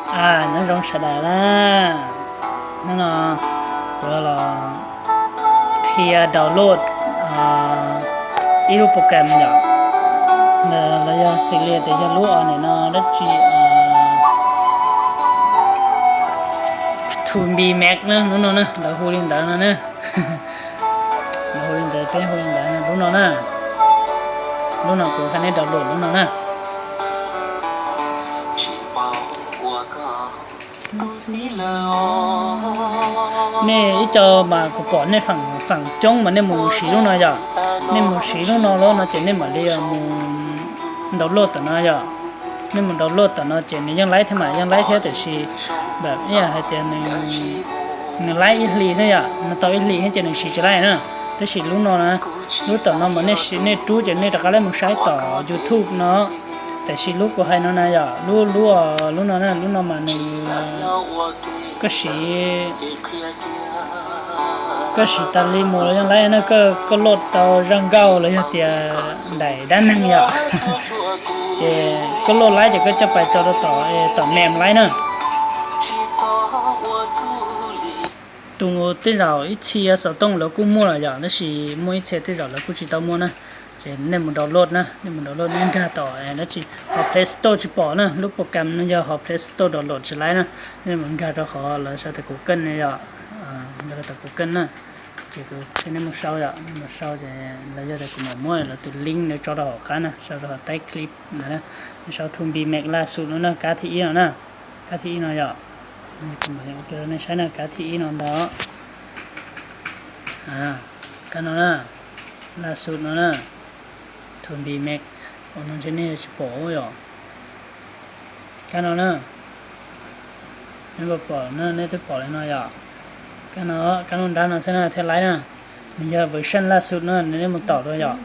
Nyob zoo sawv daws na, hnub no kuv los qhia download ib lub program yom, los yog xws li tias yog lub o nim no dab tsi, Tubi Max na, lub no na, lawv hu li ntawd no na. Lawv hu li ntawd, peb hu li ntawd, lub no na. Lub no kuv qhia nej download lub no na. Nej ib co mas kuv pom nej feem coob mas nej mus siv lub no yom. Nej mus siv lub no lawm no ces nej mam li mus download tom no yom. Nej mus download tom no ces nws yeej laib thiab mas, yeej laib thiab tiam sis npam ib yam hais tias nws laib ib hlis thiab yom, nws tau ib hlis thiab ces nws siv tsis laib na. Tab sis lub no na, lub tom no mas nej rub ces nej rov qab mus saib tom YouTube no. Tiam sis lub kuv hais no na yom, lub, lub, lub no na, lub no mas nws, koj siv, koj siv tas li mus los yeej laib na, koj load tau zaj nkauj los yog tias daim dab neeg yom, ces koj load laib ces koj coj pais tso rau tom, tom mem laib na. Tus tej zaum ib txhia xov tooj lawv kuj muaj lawm yom, tab sis muaj ib txhia tej zaum lawv kuj tsis tau muaj na. Ces nej mus download na, nej mus download nej nkag tom dab tsi, hauv Play Store tsis pom na, lub program no yog hauv Play Store download tsis laib na. Nej mus nkag rau qhov lawv sau tias Google no yom, nkag rau tom Google na. Ces kuv qhia nej mus sau yom, nej mus sau ces lawv yog tias kuv mam muab lawv tus link no tso rau hauv qab na, sau rau hauv taib clip ntawd na. Nej sau Tubi Max laj xu no na, kab thib ib no na, kab thib ib no yom. Kuv mam li ua rau nej saib na, kab thib ib no ntag. Kab no na, laj xu no na, Tubi Max, ua no ntshe nej tsis pom yom. Kab no na, nej puas pom na, nej twb pom li no yom. Kab no, kab no nrab no xwb na thiaj laib na. Nws yog version laj xu no, nws nej mus taus rau yom.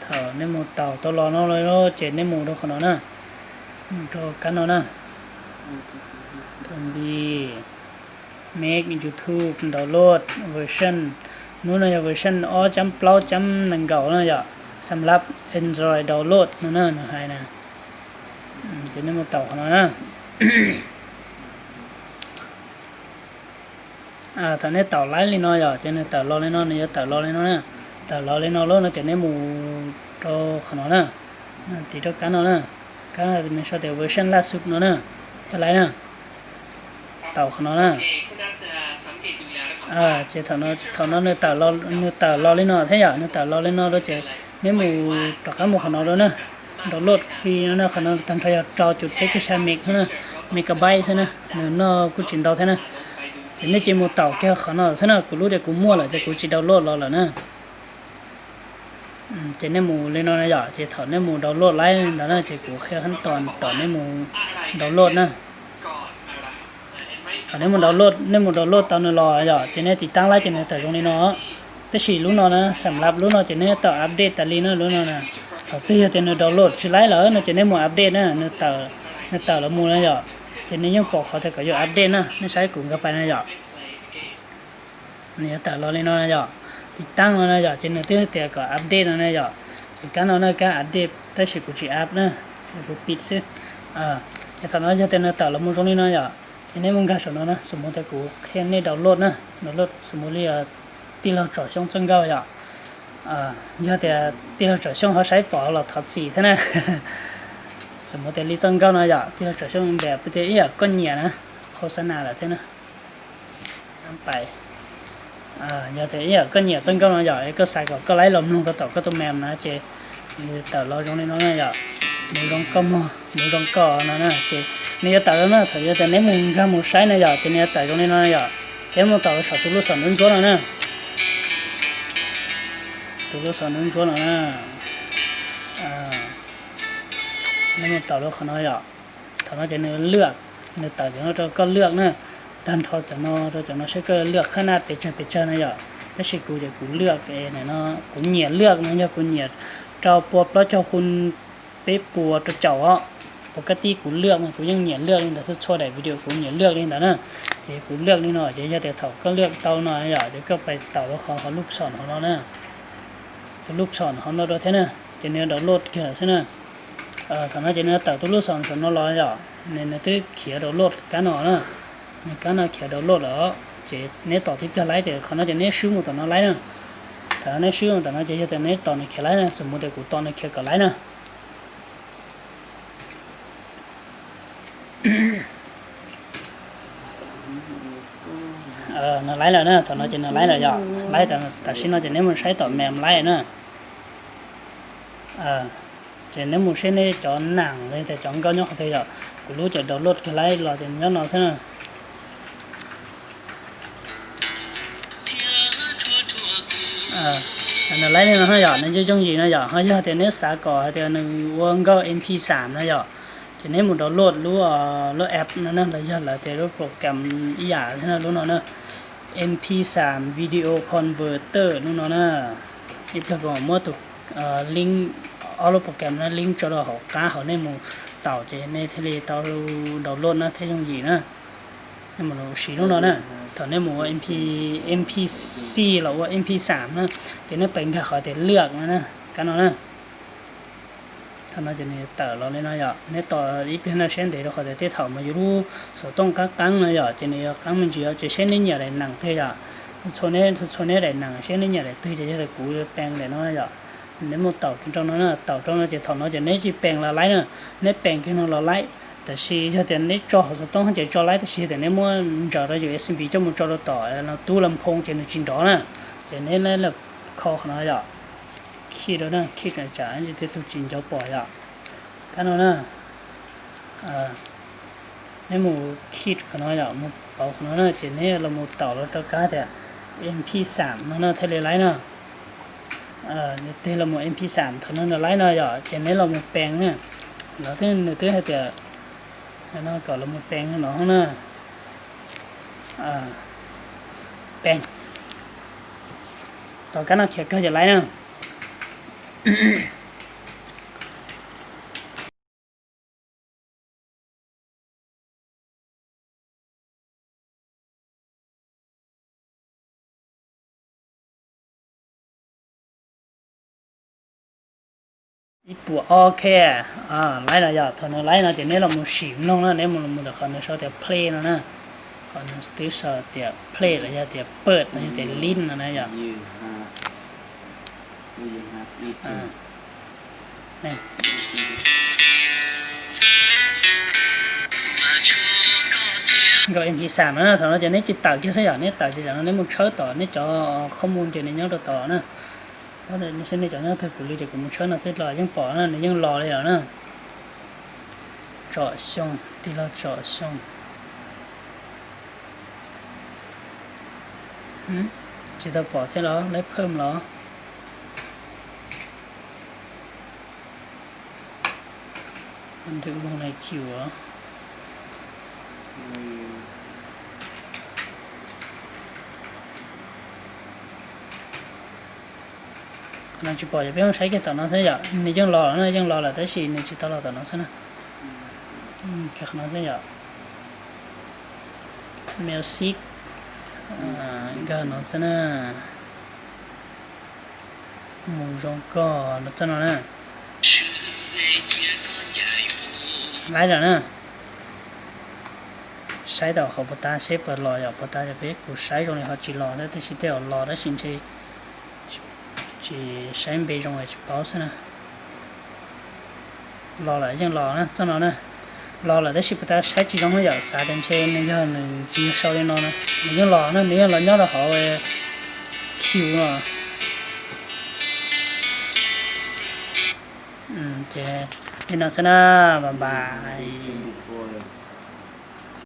Thaum nej mus taus tau los no lawm ces nej mus rau qhov no na, mus rau kab no na, Tubi Max YouTube download version. Hnub no yog version ob chấm plaub chấm nees nkaum no yom, xam lab Android download no na nws hais na. Ces nej mus taus qhov no na. Thaum nej taus laib li no yom, ces nws tawm los li no, nws yuav tawm los li no na. Tawm los li no lawm no ces nej mus rau qhov no na, tiv rau kab no na, kab nws sau tias version laj xu no na, thiaj laib na. Taus qhov no na. Ces thaum no nws tawm los li no thiab yom, nws tawm los li no lawm ces nej mus rov qab mus qhov no rau na. Download free no na, qhov no tag nrho yog rau cum peb caug xya meg xwb na, megabyte xwb na, nws noj kuj tsis ntau thiab na. Ces nej cia mus taus kiag qhov no xwb na, kuv lub tias kuv muaj lawm ces kuv tsis download los lawm na. Ces nej mus li no na yom, ces thaum nej mus download laib li ntawd na ces kuv qhia khab tos tom nej mus download na. Thaum nej mus download, nej mus download tau nws los yom, ces nej tiv taab laib ces nws tawm zoo li no. Tab sis lub no na, xam lab lub no ces nej tau update tas li na lub no na. Thaum twg yog tias nws download tsis laib lawm no ces nej mus update na, nws tawm los mus na yom, ces nws yeej pom qhov tias kom yuav update na, nej saib kuv nkag pais na yom. Nws yuav tawm los li no na yom, tiv taab no na yom, ces nws twb tias kom update no na yom. Ces kab no na kab update tab sis kuv tsis up na, kuv pib xwb. Ces thaum no yog tias nws tawm los mus zoo li no yom, ces nej mus nkag saum no na, xam mus tias kuv qhia nej download na, download xam mus li tij laug Tsom Xyooj txoj nkauj yom. Yog tias tij laug Tsom Xyooj ho saib pom los thov txim thiab na. Xam mus tias li txoj nkauj no yom, tij laug Tsom Xyooj ntias tias ib yam koj nyiam na, khos xab nas lawm thiab na. Pais, yog tias ib yam koj nyiam txoj nkauj no yom, koj xav kom koj laib los mloog rau tom koj tus mem na ces nws tawm los zoo li no na yom, nws zoo koj mog, nws zoo koj no na ces nws yuav tawm los na, thaum yog tias neb mus nkag mus saib na yom, ces nws yuav tawm zoo li no na yom. Ces mus taus rau saum tus lub xom ntsuab ntsuab no na, tus lub xom ntsuab ntsuab no na, neb mus taus rau qhov no yom. Thaum no ces nws lwaj, nws tawm cov no rau koj lwaj na, tag nrho cov no rau cov no seb koj lwaj khab naj pes tsawg pes tsawg na yom. Tab sis kuv ces kuv lwaj, kuv nyiam lwaj no yog kuv nyiam rau pua plaub caug khu peb puas rau caum os. Puas kaj tij kuv lwaj mas kuv yeej nyiam lwaj li ntawd xwb, txhua daim video kuv nyiam lwaj li ntawd na. Ces kuv lwaj li no ces yog tias thaum koj lwaj tau no yom, ces koj pais taus rau qhov qhov lub xom hauv no na, tus lub xom hauv no rau thiab na, ces nws download kiag lawm xwb na. Thaum no ces nws tawm tus lub xom saum no los yom, nws twb khiav download kab no na. Nws kab no khiav download lawm, ces neb tos tib pliag laib ces qhov no ces neb swb mus tom no laib na. Thaum no neb swb mus tom no ces yog tias neb tos nws khiav laib na, xum mus tias kuv tos nws khiav kom laib na. Nws laib lawm na, thaum no ces nws laib lawm yom. Laib tam sim no ces neb mus saib tom mem laib na. Ces neb mus saib neb cov nam los tias cov nkauj nyob qhov twg yom. Kuv lub ces download kiag laib los ces nyob no xwb na. Nws laib li no yom, nws yooj yooj yim no yom. Ho yog tias neb xav kom hais tias nws ua nkauj mp xam no yom, ces neb mus download lub, lub app no na, los yog lawv tias lub program ib yam thiab na, lub no na, mp xam video converter lub no na. Ib pliag kuv muab tus link, ob lub program no link tso rau hauv qab hauv, nej mus taus ces nej thiaj li tau download na thiab yooj yim na. Nej mus siv lub no na. Thaum nej mus ua mp, mpc los ua mp xam na, ces nej pes nkag qhov tias lwaj no na, kab no na. Thaum no ces nws tawm los li no yom, neb tos ib pliag no siab ntev rau qhov tias tej thaum mas yus lub xov tooj qab qeeb no yom, ces nws yuav qeeb me ntsis os, ces seb neb nyiam daim nam twg yom. Txhua neb, txhua neb daim nam, seb neb nyiam daim twg ces yog tias kuv pees daim no yom. Neb mus taus kiag rau no na, taus rau no ces thaum no ces neb tsis pees los laib na, neb pees kiag no los laib. Tab sis yog tias neb tso hauv xov tooj ces tso laib, tab sis yog tias neb muab ntsaws rau USB coj mus tso rau tom no tub las phoo ces nws tsis nrov na. Ces neb lawv kho qhov no yom, khij rau na, khij tsam tsam tus tsis nco pom yom. Kab no na, neb mus khij qhov no yom, mus pauv qhov no na, ces neb los mus taus los rau kab tias mp xam no na thiaj li laib na. Nws tig los mus mp xam, thaum no nws laib no yom, ces neb los mus pees na. Los twb, nws twb hais tias no kom los mus pees no na. Pees. Tos kab no khiav kawg ces laib na. Ib puas ok, laib no yom, thaum nws laib no ces neb los mus sim mloog na, neb mus, mus rau qhov nws sau tias play no na, qhov nws twb sau tias play los yog tias pawj no yog tias lib no na yom. Nkauj mp xam no na, thaum no ces neb cia li tawm kiag xwb yom, neb tawm ces tam no neb mus tshawb tom neb cov khob mus ces nws nyob rau tom na. Seb nej cov nyob twg, kuv li ces kuv mus tshawb no xwb los yeej pom na, nws yeej los li lawm na. Tsom Xyooj, tij laug Tsom Xyooj. Tsis tau pom thiab los, lawv phawj los. Nws ua na kiu os. Qhov no tsis pom, peb saib kiag tom no xwb yom, nws yeej los lawm na, yeej los lawm tab sis nws tsis tau los tom no xwb na. Qhov no xwb yom. Music, nkag no xwb na. Mus zoo koj los txoj no na. Laib lawm na. Saib tau qhov puas tas seb puas los yom, puas tas yog peb kuv saib zoo li ho tsis los thiab, tab sis tej zaum los tab sis ntshe tsis saib npe zoo es tsis paub xwb na. Los lawm, yeej los na, txoj no na. Los lawm tab sis puas tas saib tsis zoo na yom, xav tias ntshe nws yog nws tsis yog sau li no na. Nws yeej los na, nws yeej los nyob rau hauv Q no. Ces li no xwb na, bye bye.